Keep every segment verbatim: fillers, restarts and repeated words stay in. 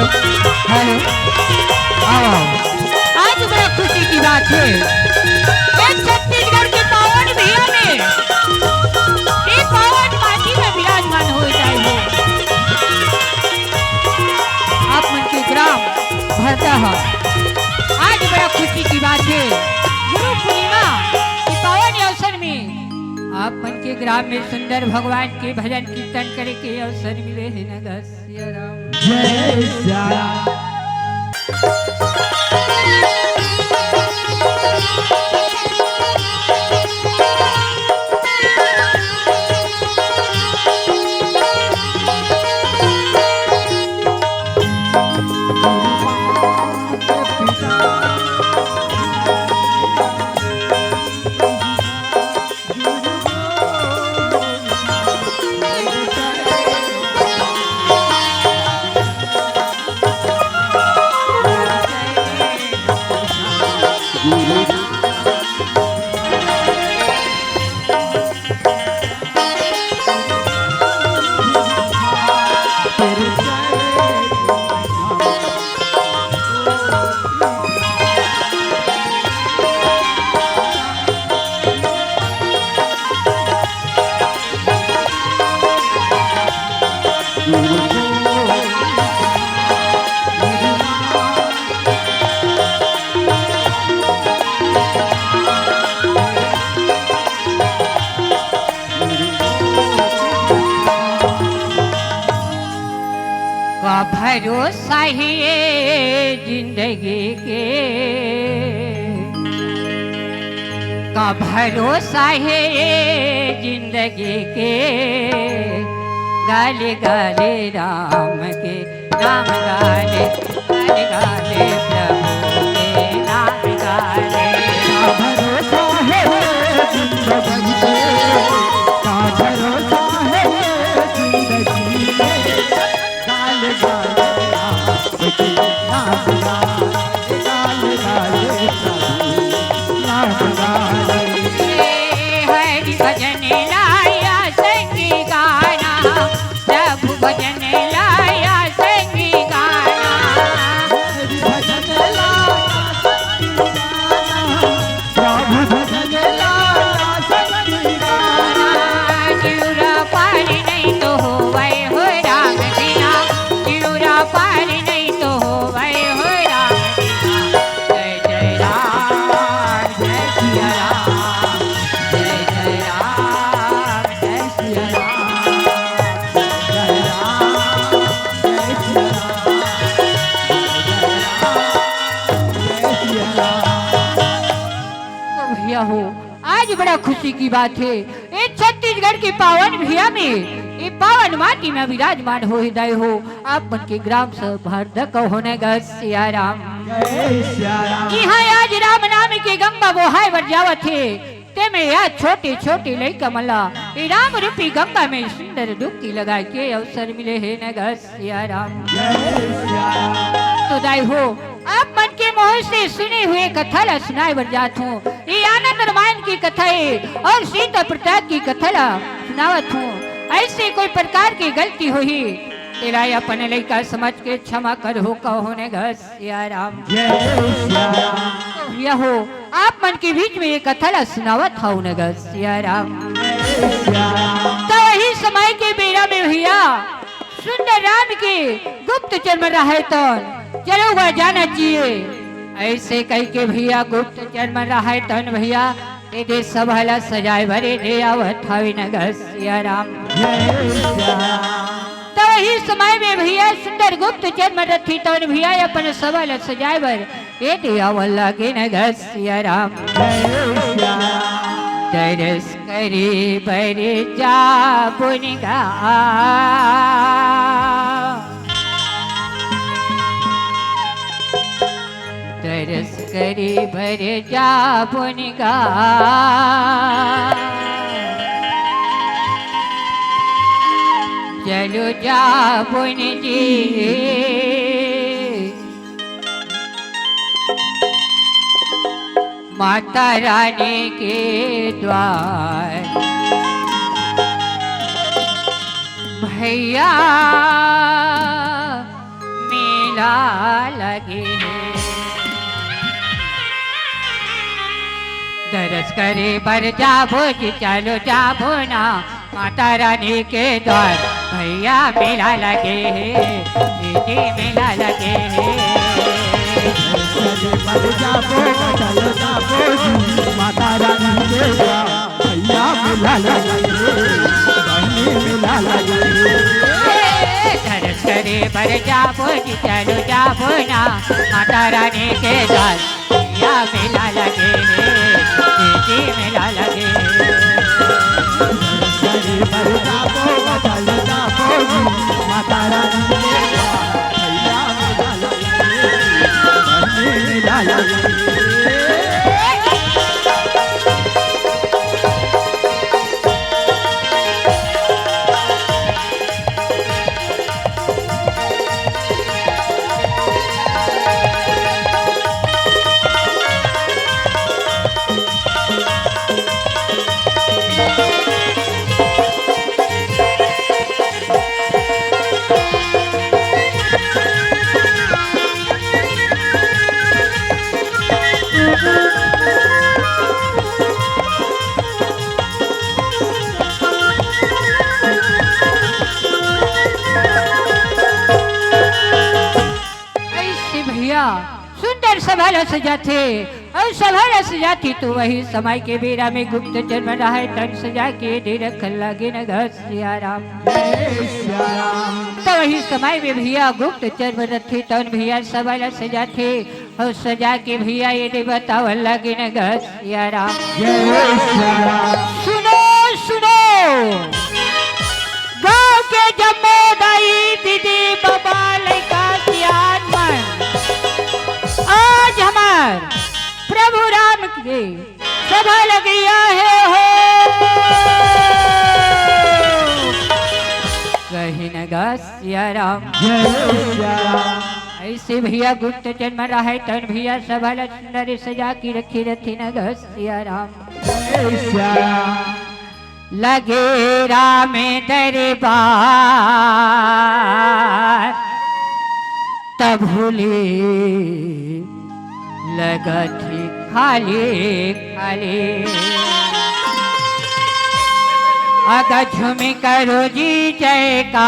Hello, आओ, आओ। आज बड़ा खुशी की बात है, ये छत्तीसगढ़ के पावन भुइयां में, ये पावन माटी में विराजमान हो जाए हो। आप मन के ग्राम भरदा ह। आज बड़ा खुशी की बात है, गुरु पूर्णिमा के पावन अवसर में आप मन के ग्राम में सुंदर भगवान के भजन कीर्तन करे के अवसर मिले हे नगर। जय सिया राम। का भरोसा हे ये जिंदगी के, का भरोसा हे ये जिंदगी के। गाले गाले राम के, राम गाले, गाले गाले प्रभु के, राम गाले। का भरोसा हे जिंदगी के, का भरोसा हे जिंदगी के। गाले गाले राम के, राम गाले, गाले गाले प्रभु, राम गाले। हरि भजन लाया संगी गाना, प्रभु भजन लाया संगी गाना। हरि भजन लाया संगी गाना, प्रभु भजन लाया संगी गाना। जिउरा पार नहीं तो होवै हो राम बिना, जिउरा पार नहीं तो होवै हो राम बिना। जय जय राम, जय सिया राम, जय जय राम, जय सिया राम, जय राम, जय सिया राम, जय राम, जय सिया राम। तो भैया हो, आज बड़ा खुशी की बात है, ये छत्तीसगढ़ के पावन भुइयां में, ये पावन माटी में विराजमान हो हृदय हो, आप मन के ग्राम सभा भरदा कहो नगर सिया राम। जय सिया राम। इहाँ आज राम नाम के गंगा बोहाय बर जावत हे, ते में या छोटे छोटे लइका मन ला ये राम रूपी गंगा में सुंदर डुबकी लगाए के अवसर मिले हे नगर सिया राम। जय सिया राम। तो दाई हो, आप मन के मुंह से सुने हुए कथा ला सुनाए बर जात हूँ। ये आनंद रामायण की कथा है और सीता प्रताप की कथा ला सुनावत हूँ। ऐसे कोई प्रकार की गलती होही, तेला अपन लइका समझ के क्षमा करहू, कहो नगर सिया राम। जय सिया राम। तो भैया हो, आप मन के बीच में ये कथा ला सुनावत हूँ नगर सिया राम। जय सिया राम। तो वही समय के बेरा में भैया सुंदर राम के गुप्तचर मन रहे तन, चलो वह जाना चाहिए। ऐसे कह के भैया गुप्तचर मन रहे तन भैया, ए दे सभा ला सजाए बर ए दे आवत हावे नगर सिया राम। जय सिया राम। तो वही समय में भैया सुंदर गुप्तचर मन रथे तन भैया अपन सभा ला सजाए बर ए दे आवत लागे नगर सिया राम। जय सिया राम। तरस करे बर जाबुन गा। तरस करे बर जाबुन गा। चलो जाबुन जी। माता रानी के द्वार भैया, मेला दरस करे बर जाबो जी, चलो जाबो ना माता रानी के द्वार। भैया मेला लगे हे, दीदी मेला लगे हे। दरस करे बर जाबो, चलो जाबो जी माता रानी के द्वार। भैया मेला लगे हे, बहिनी मेला लगे हे। दरस करे बर जाबो जी, चलो जाबो ना माता रानी के द्वार। भैया मेला लगे हे, दीदी मेला लगे हे। दरस करे बर जाबो, चलो जाबो जी माता रानी के द्वार। भैया मेला लगे हे, बहिनी मेला लगे हे। ऐसे भैया सुंदर सभा ल सजाथे, अउ सभा ल सजाथे तो वही समय के बेरा में गुप्तचर मन रहय, तन सजा के दे रखन लागे न ग सिया राम। जय सिया राम। तो वही समय में भैया गुप्तचर मन रथे, तन भैया सभा ल सजाथे, अउ सजा के भैया ये दे बतावन लागे न ग सिया राम। जय सिया राम। सुनो, सुनो, गांव के जम्मो दाई, दीदी, बाबा, लइका, सियान मन, आज हमर प्रभु राम के सभा लगिया हे हो। कहिन ग सिया राम। जय सिया राम। ऐसे भैया गुप्तचर मन रहय, तन भैया सभा ल सुंदर सजा के रखे रथिन ग सिया राम। जय सिया राम। लगे राम दरबार, तभो ले लगत हे खाली खाली। अगर झूम करो जी जयकार,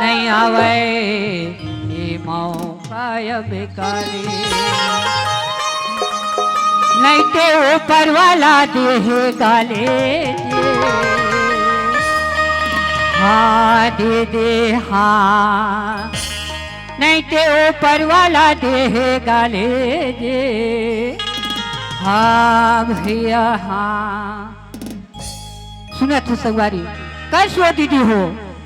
नहीं आवे ये मौका अब काली। नहीं ते ऊपर वाला देहे गाली जी। हाँ दीदी हाँ, नहीं ते ऊपर वाला देहे गाली जी। हाँ भैया हाँ। सुनत हो संगवारी, कस हो दीदी हो,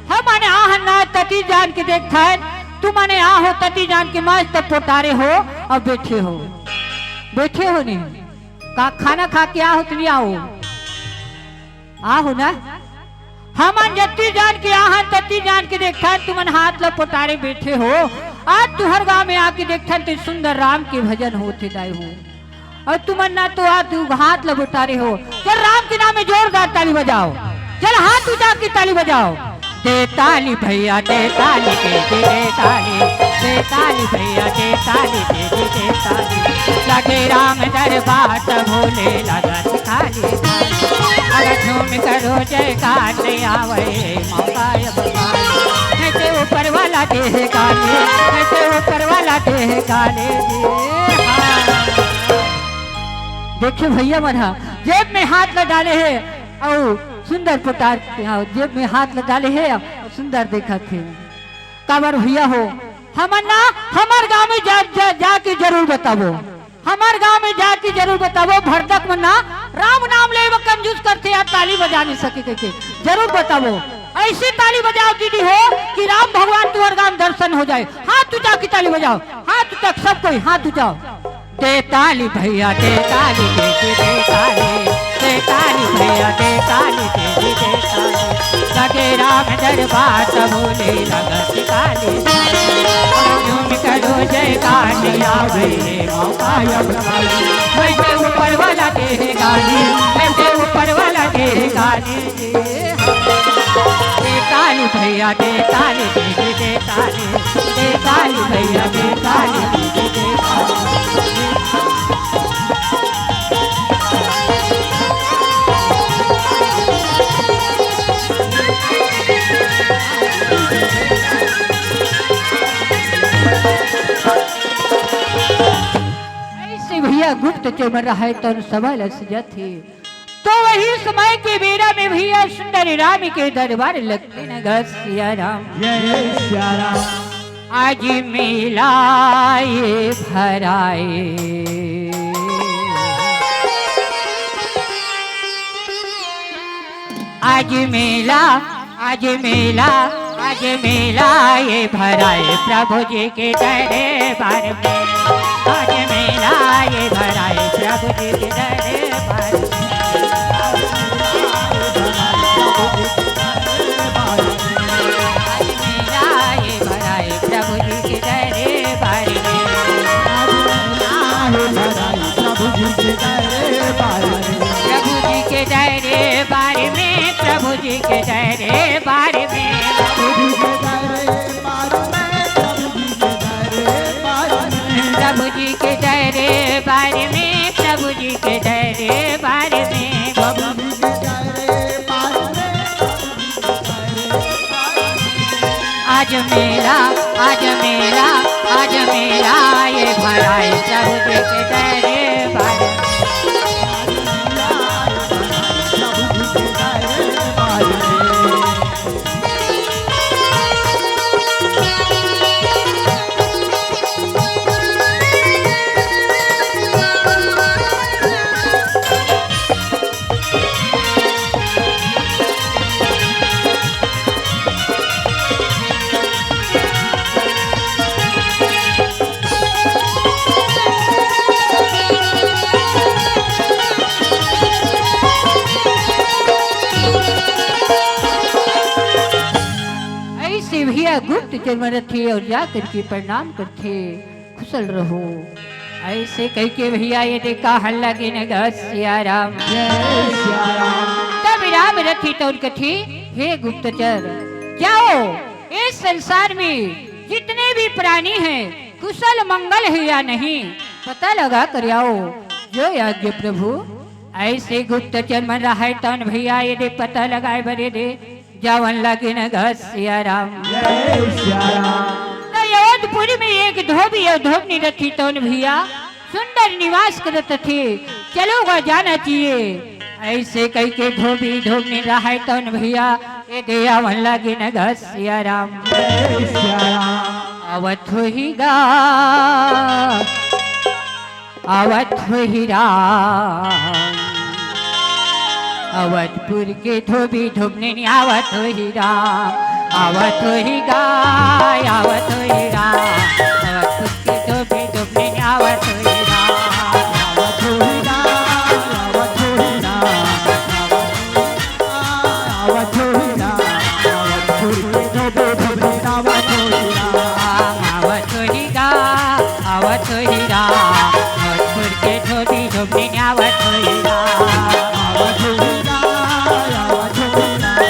हमन आहन ना तती जान के देखथन, तुमन आहो तती जान के मस्त पोटारे हो अउ बैठे हो, बैठे हो नहीं का खाना खा के आहो त नहीं आहो, आहो ना। हमन जत्ती जान के आहन तत्ती जान के देखथन, तुमन हाथ ल पोटारे बैठे हो। आज तुहर गांव में आके देखथन त सुंदर राम के भजन होथे दाई हो। अउ तुमन ना तो आज तू हाथ ल पोटारे हो। चल राम के नाम में जोरदार ताली बजाओ, चल हाथ उठा के ताली बजाओ। दे ताली भैया दे ताली, दे दे दे ताली, दे ताली भैया दे ताली, दे दे दे ताली। लगे राम दरबार त भोले लगत खाली। अगर झूम करो जयकार नहीं आवे मौका अब पाए। नहीं ते ऊपर वाला देहे गाली, नहीं ते ऊपर वाला देहे गाली जी। हाँ। देखे भैया मन हा जेब में हाथ ल डाले हे अउ सुंदर पोटार, हाँ, जेब में हाथ ल डाले हे अउ सुंदर देखत हे। काबर भैया हो, हमन ना हमर गांव में जा, जा, जाके जरूर बताबो, हमर गांव में जाके जरूर बताबो, भरतक मन ना राम नाम ले ब कंजूस करथे यार, ताली बजा नहीं सके कहिके जरूर बताबो। ऐसी ताली बजाओ दीदी हो कि राम भगवान तुहर गांव दर्शन हो जाए। हाथ उठा के ताली बजाओ, हाथ उठा के सब कोई हाथ उठाओ। दे ताली भैया दे ताली, दे दे दे ताली, दे ताली भैया दे ताली, दे दे दे ताली। लगे राम दरबार त भोले लगत खाली। झूम करो जयकार नहीं आवे मौका अब खाली। नहीं ते ऊपर वाला देहे गाली, नहीं ते ऊपर वाला देहे गाली। दे ताली भैया दे ताली, दे दे दे ताली, दे ताली भैया दे ताली, दे दे ऐसे भैया गुप्तचर मन रहय तउन समय ल सजाथे। तो वही समय के बेरा में भैया सुंदर राम के दरबार लगथे न गा सिया राम। जय सिया राम। आज मेला ये भराए, आज मेला, आज मेला, आज मेला ये भराए प्रभु जी के दरबार में। आज मेला ये भराए प्रभु जी के दरबार में। आज मेला ये भराए प्रभु जी के दरबार में। प्रभु जी के दरबार में, प्रभु जी के दरबार में। प्रभु जी के दरबार में, प्रभु जी के दरबार में। आज मेला, आज मेला, आज मेला ये भराए प्रभु जी के दरबार। ऐसे भैया गुप्तचर मन रथे अउ जा करके प्रणाम करथे, कुशल रहो। ऐसे कहिके भैया ये दे कहन लगिन गा सिया राम। जय सिया राम। तब राम रथे तउन कथे, हे गुप्तचर, जाओ, इस संसार में जितने भी प्राणी हैं, कुशल मंगल है या नहीं, पता लगा कर आओ। जय आज्ञा प्रभु। ऐसे गुप्तचर मन रहय तउन भैया ये दे पता लगाए बर ये दे जावन लगिन गा सिया राम। जय सिया राम। त अवधपुर में एक धोबी अउ धोबनी रथे तउन भैया सुंदर निवास करत थे। चलो गा जाना चाहिए। ऐसे कहिके धोबी धोबनी रहय तउन भैया ये दे आवन लगिन गा सिया राम। जय सिया राम। आवत होही गा, आवत होही राम। अवधपुर के धोबी धोबनी आवत होही राम। आवत होही गा, आवत होही राम। अवधपुर के धोबी धोबनी आवत होही राम। आवत होही राम, आवत होही राम। आवत होही राम, अवधपुर के धोबी धोबनी आवत होही राम। आवत होही गा, आवत होही राम, अवधपुर के धोबी धोबनी आवत होही राम। आवत होही राम, आवत होही राम,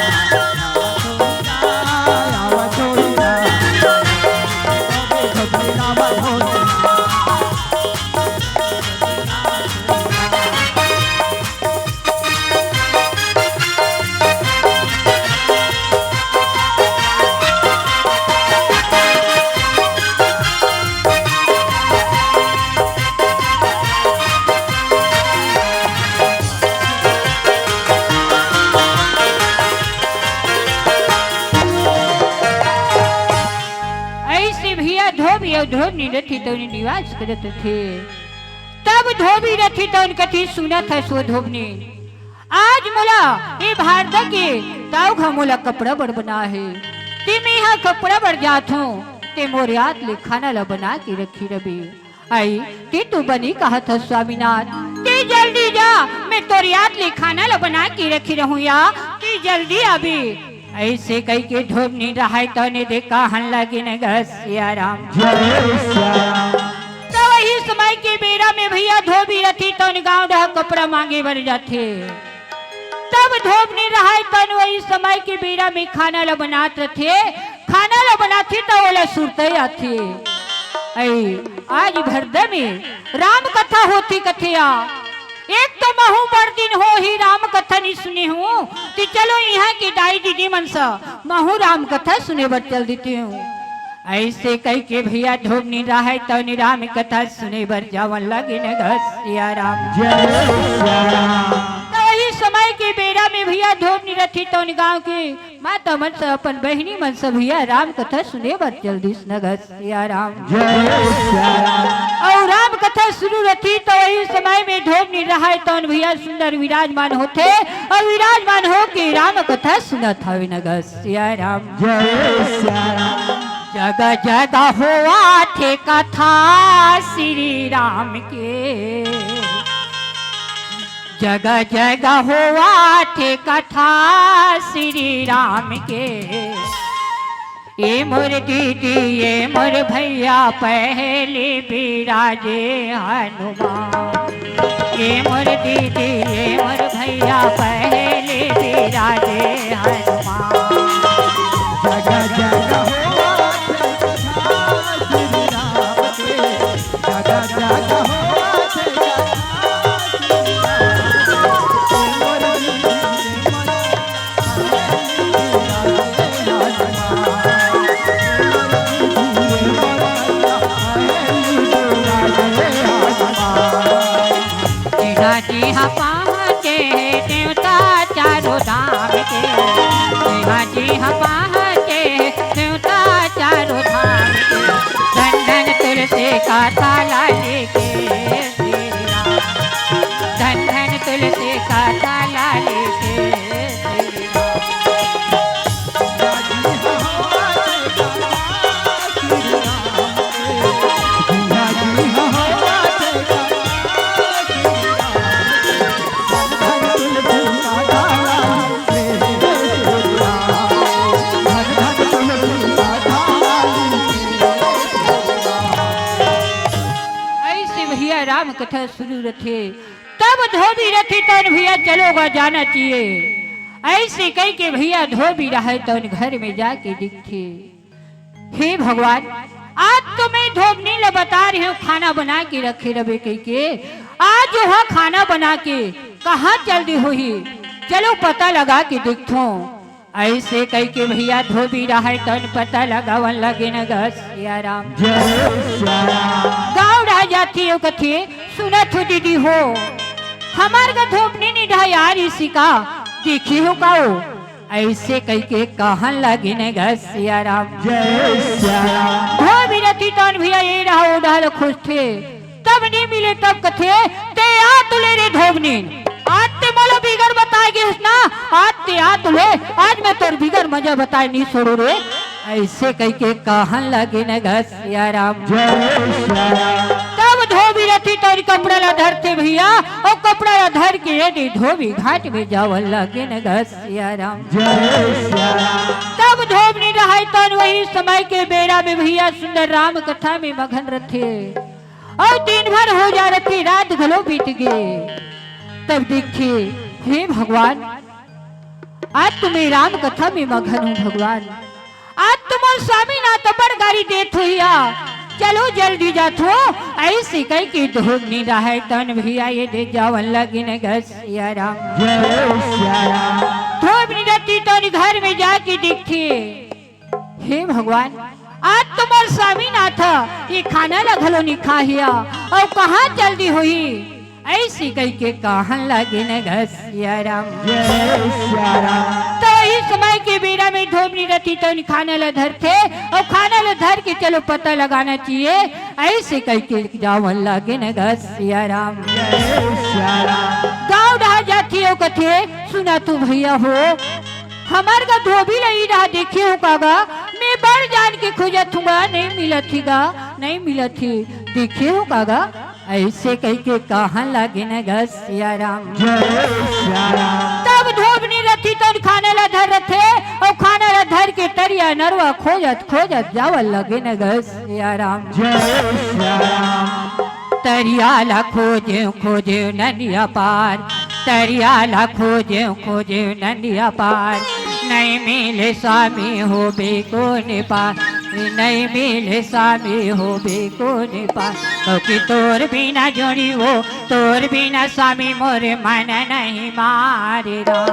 आवत होही राम। ऐसे भैया धोबी अउ धोबनी रथे तउन निवास करत थे। तब धोबी रथे तउन कथे, सुनत हस वो धोबनी, आज मोला ए भारत के ताऊ घ मोला कपड़ा बर बना हे, ते मेहा कपड़ा बर जात हूँ, ते मोर याद ले खाना ला बना के रखी रबे। आई, ते तो बनी कहत हस स्वामीनाथ, ते जल्दी जा, मैं तोर याद ले खाना ला बना के रखी रहूँ या, ते जल्दी आबे। ऐसे कहिके धोबनी रहय तउने दे कहन लगिन गा सिया राम। जय सिया राम। त वही समय के बेरा में भैया धोबी रथे तउन गाँव डहर कपड़ा मांगे बर जाथे। तब धोबनी रहय तउन वही समय के बेरा में खाना ल बनात रथे। खाना ल बनाथे त ओला सुरतई आथे। ऐ आज भरदा में राम कथा होती कथे या। एक तो महू बड़ दिन हो ही राम कथा नी सुने हूँ, तो चलो यहाँ के दाई दीदी मन सा महू राम कथा सुने बर चल देती हूँ। ऐसे कह के भैया धोबनी रहाय तौन राम कथा सुने बर जावन लगिन ग सिया राम। जय सिया राम। तो वही समय के बेरा में भैया धोबनी रथी तौन गाँव के माता मन से अपन बहिनी मन से भैया राम कथा सुने बर चल दिस न ग सिया राम। जय सिया राम। अउ राम कथा शुरू रथी तो वही समय में धोबनी रहाय तौन भैया सुंदर विराजमान होथे अउ विराजमान होके राम कथा सुनत हवे न ग सिया राम। जय सिया राम। जगह जगह होवथे कथा श्री राम के, जगह जगह होवथे कथा श्री राम के। ए मोर दीदी, ए मोर भैया, पहले बिराजे हनुमान। ए मोर दीदी, ए मोर भैया, पहले बिराजे हनुमान। जगह जगह होवथे कथा श्री राम के, जगह जगह होवथे कथा श्री राम के। ए मोर दीदी, ए मोर जिहाँ जिहाँ पहुँचे देवता चारों धाम के, जिहाँ जिहाँ पहुँचे देवता चारों धाम के। धन धन तुलसी कथा लाली के श्री राम, धन धन तुलसी कथा लाली के श्री राम। ऐसे भैया राम कथा शुरू रथे, तब धोबी रथी तौन भैया चलो गा जाना चाहिए। ऐसे कह के भैया धोबी रहाय तौन घर में जाके दिखथे, हे भगवान, आज तो मैं धोबनी ल बता रहे हूँ खाना बना के रखे रबे कह के, आज जो है खाना बना के कहाँ चल दे होही, चलो पता लगा के देखथों। ऐसे कह के भैया धोबी रहाय तौन पता लगावन लगिन ग सिया राम। जय सिया राम। गाँव रह जाती हो कथे, सुनत हो दीदी हो, हमार ग धोबनी नी रहा यार इसी का, देखी हो का हो। ऐसे कह के कहन लगिन ग सिया राम। जय सिया राम। धोबी रथी तौन भैया ए रहा ओ डहर खोजथे, तब नी मिले तब कथे, ते आ तुले रे धोबनी, आज ते मोला बिगर बताए गेस ना, आज ते आ तुले, आज मैं तोर बिगर मजा बताए नी छोड़ू रे। ऐसे कह के कहन लगिन ग सिया राम। जय सिया राम। तब धोबी रथी तौन कपड़ा ला धरथे भैया, अउ कपड़ा ला धर के ये दे धोबी घाट में जावन लगिन ग सिया राम। जय सिया राम। तब धोबनी रहाय तौन वही समय के बेरा में भैया सुंदर राम कथा में मगन रथे। अउ दिन भर हो जा रथे, रात घलो बीत गे। तब देखथे, हे भगवान, आज तो मैं राम कथा में मगन हूँ भगवान, आज तो मोर स्वामीनाथ बड़ गारी देत होही या, चलो जल्दी जाथो। ऐसे कह के धोबनी रहाय तौन भैया ये दे जावन लगिन ग सिया राम। जय सिया राम। धोबनी रथी तौन घर में जाके देखथे, हे भगवान, आज तो मोर स्वामीनाथ ये खाना ला घलो नी खाही या, अउ कहाँ चल दे होही। ऐसे कह के कहन लगिन ग सिया राम। जय सिया राम। तो वही समय के बेरा में धोबनी रथी तौन खाना ला धरथे, अउ खाना ला धर के चलो पता लगाना चाहिए। ऐसे कह के जावन लगिन ग सिया राम। जय सिया राम। गाँव डहर जाथे अउ कथे, सुना तू भैया हो, हमार ग धोबी ला ई रहा देखे हो का गा, मैं बड़ जान के खोजत हूँ गा, नहीं मिलत ही गा, नहीं मिलत ही, देखे हो का गा। ऐसे कह के कहन लगिन ग सिया राम। जय सिया राम। तब धोबनी रथी तौन खाना ला धर रथे, अउ खाना ला धर के तरिया नरवा खोजत खोजत जावन लगिन ग सिया राम। जय सिया राम। तरिया ला खोजेंव खोजेंव नदिया पार, तरिया ला खोजेंव खोजेंव नदिया पार, नहीं मिले स्वामी होबे कोन पार। नहीं मिले स्वामी होबे कोन पार, क्योंकि तोर बिना जोड़ी वो, तोर बिना स्वामी मोर मन नहीं मारे राम।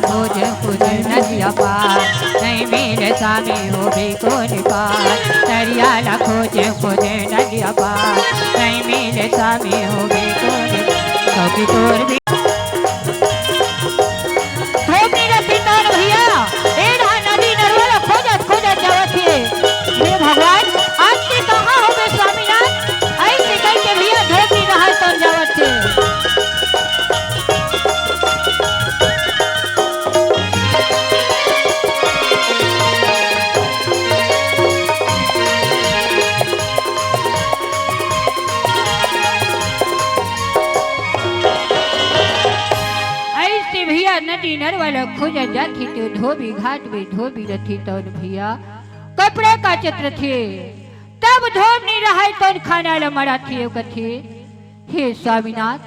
खोज खोज नदिया पार, नहीं मिले स्वामी होबे कोन पार। तरिया ला खोज खोज नदिया पार, नहीं मिले स्वामी होबे कोन पार। क्योंकि तोर भी धोबनी रथी तोर भैया, ए रहा नदी नरवा ला खोजत खोजत जावत हे। हे भगवान, आज के कहाँ होबे स्वामीनाथ? ऐसे कहिके भैया धोबनी रहा तोर जावत हे। ऐसे भैया नदी नरवा ला खोजत जाथे त धोबी घाट में धोबी रथे तौन भैया कपड़ा काचत रथे। तब धोबनी रहय तौन खाना ला मढ़ाथे अउ कथे, हे स्वामीनाथ,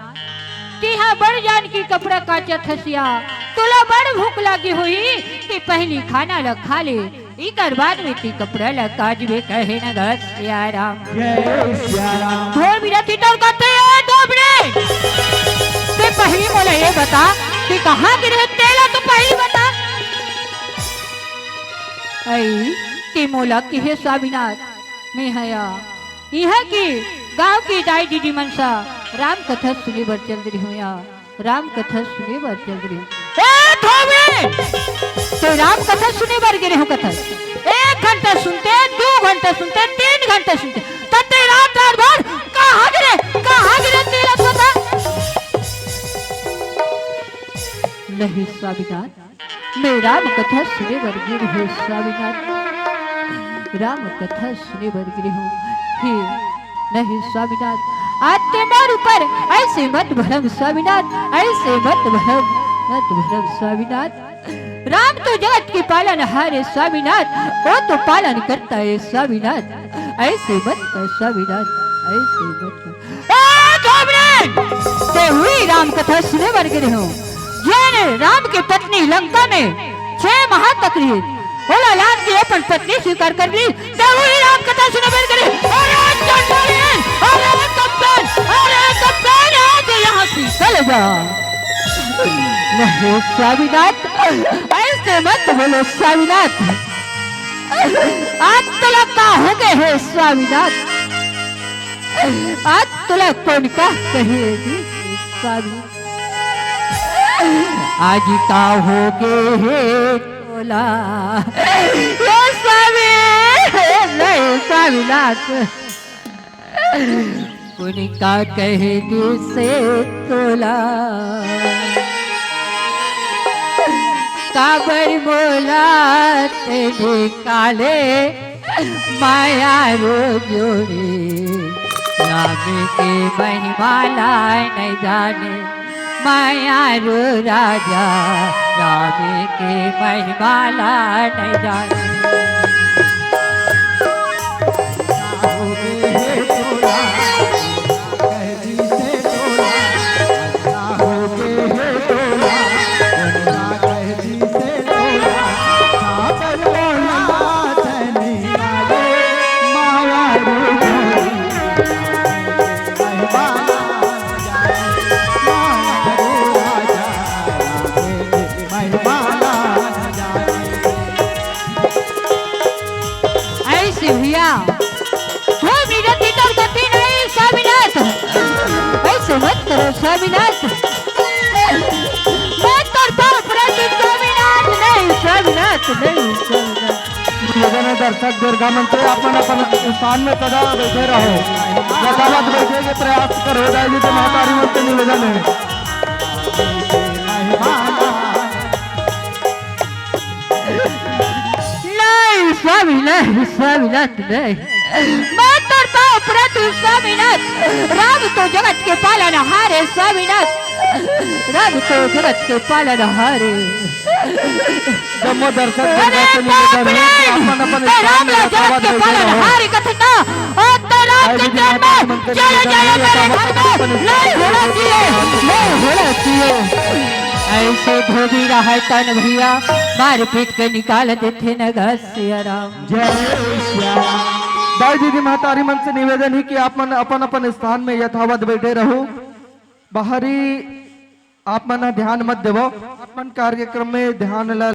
तेहा बड़ जान के कपड़ा काचत हस या, तोला बड़ भूख लागे होही, ते पहिली खाना ला खा ले, इकर बाद में ते कपड़ा ला काचबे कहे न ग सिया राम। जय सिया राम। धोबी रथी तौन कथे, ए धोबनी, ते पहिली मोला ये बता, ते कहाँ गे रहे, तेला तो पहिली बता। अई, ते मोला किहे स्वामीनाथ, मैं हया इहाँ के गाँव के दाई दीदी मन सा राम कथा सुने बर चल रही हूँ या, राम कथा सुने बर चल रही हूँ। ए धोबी! ते राम कथा सुने बर गे रहे हूँ कथा। एक घंटा सुनते, दू घंटा सुनते, तीन घंटा सुनते, त ते रात रात भर कहाँ गे रहे, कहाँ गे रहे तेला पता? नहीं स्वामीनाथ, मैं राम कथा सुने बर गे रहेंव स्वामीनाथ, राम कथा सुने बर गे रहेंव। हे नहीं स्वामीनाथ, आज ते मोर ऊपर ऐसे मत भरम स्वामीनाथ, ऐसे मत भरम, मत भरम स्वामीनाथ। राम तो जगत के पालनहार हे स्वामीनाथ, वो तो पालन करता हे स्वामीनाथ, ऐसे मत कर स्वामीनाथ, ऐसे मत कर। ए धोबनी! ते उही राम कथा सुने बर गे रहेंव, जेन राम के पत्नी लंका में छह माह तक रहिस, ओला लान के अपन पत्नी स्वीकार कर लिस, ते उही राम कथा सुने बर गे रहेंव। अरे चंडालीन! अरे कप्पन! अरे कप्पन! आज यहाँ से चल जा। नहीं स्वामीनाथ, ऐसे मत बोलो स्वामीनाथ। आज तोला का होगे हे स्वामीनाथ? आज तोला कोन का कहे हे स्वामी? आज का होगे हे तोला? हे स्वामी, नहीं स्वामीनाथ। कोन का कहे दिस तोला, काबर मोला तेने काले माया रो जोड़ी। राम के महिमा ला नहीं जाने, माया रो राजा, राम के महिमा ला नहीं जाने। ऐसे भैया, धोबी रथी तौन कथे नहीं स्वामीनाथ, ऐसे मत करो स्वामीनाथ, मत तोर पाँव परत हँव स्वामीनाथ, नहीं स्वामीनाथ, नहीं स्वामीनाथ। निवेदन हे दर्शक दीर्घा मन से अपन अपन स्थान में सदा बैठे रहो, यथावत बैठे के प्रयास करो। दाई जी के महतारी मन से निवेदन हे। नहीं स्वामी, नहीं स्वामीनाथ, नहीं। मैं तोर पाँव परत हँव स्वामीनाथ। राम तो जगत के पालनहार हे स्वामीनाथ। राम तो जगत के पालनहार हे। जम्मो दर्शक अरे दीर्घा से निवेदन हे कि बाप रे! अपन अपन ते राम ला जगत के पालनहार कथे ना, अउ ते राम जय जय मेरे घर में नहीं होना चाहिए, नहीं होना चाहिए। ऐसे धोबी रहा तन भैया, मारपीट के निकाल देथे न घर से आराम। जय श्याम। दाई दीदी महतारी मन से निवेदन हे कि आप मन अपन अपन स्थान में यथावत बैठे रहू। बाहरी आप मन ह ध्यान मत देवो, अपन कार्यक्रम में ध्यान ला।